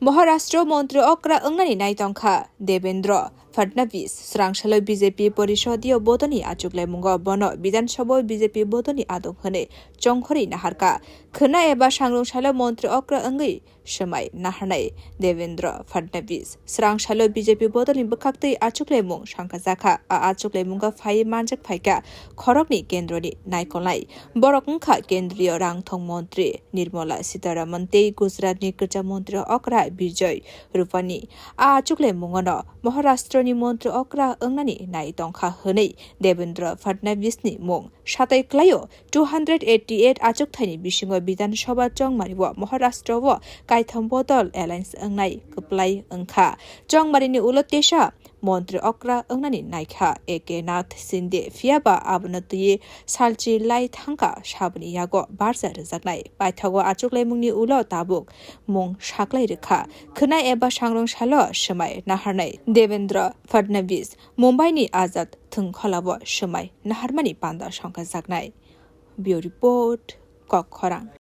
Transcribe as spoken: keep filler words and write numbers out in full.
Maharashtra montri okra wngnani naitongkha Devendra Fadnavis. Srangsaloi B J P porisodiyo bodolni achuklemungo bono Bidhan Sabhao B J P bodolni adong hwnwi chongkhorwi naharkha. Khwna eba sangrung salo montri okra wngwi swmai naharnai Devendra Fadnavis. Srangsaloi B J P bodolni bwkhaktwi achuklemung sangkajakha. A achuklemungo phaiwi manjak phaikha khoroknwi kendroni naikolnai. Borok wngkha kendriyo rangthong montri Nirmala Sitharaman tei Gujaratni kwcha montri okra Bijoy Rupani. A achuklemungono Maharashtrani montri okra wngnani nai tongkha hwnwi Devendra Fadnavisni mung satai kwlaio. Two hundred eighty eight achukthaini bisingo Bidhan Sabha chongmario Maharashtra o kaitham bodol alliance wngnai kwplai wngkha. Chongmarini ulo tesa montri okra wngnani naikha A K Nath Shinde, phiyaba abono twiwi salchi lai thangkha saboni yago barja rwjaknai. Paithago achukleimungni ulo tabuk mung saklai rwkha. Khwna eba sangrung salo swmai naharnai Devendra Fadnavis Mumbaini Azad Thwngkholao swmai naharmani panda songkhajaknai. Bureau Report, Kokkhorang.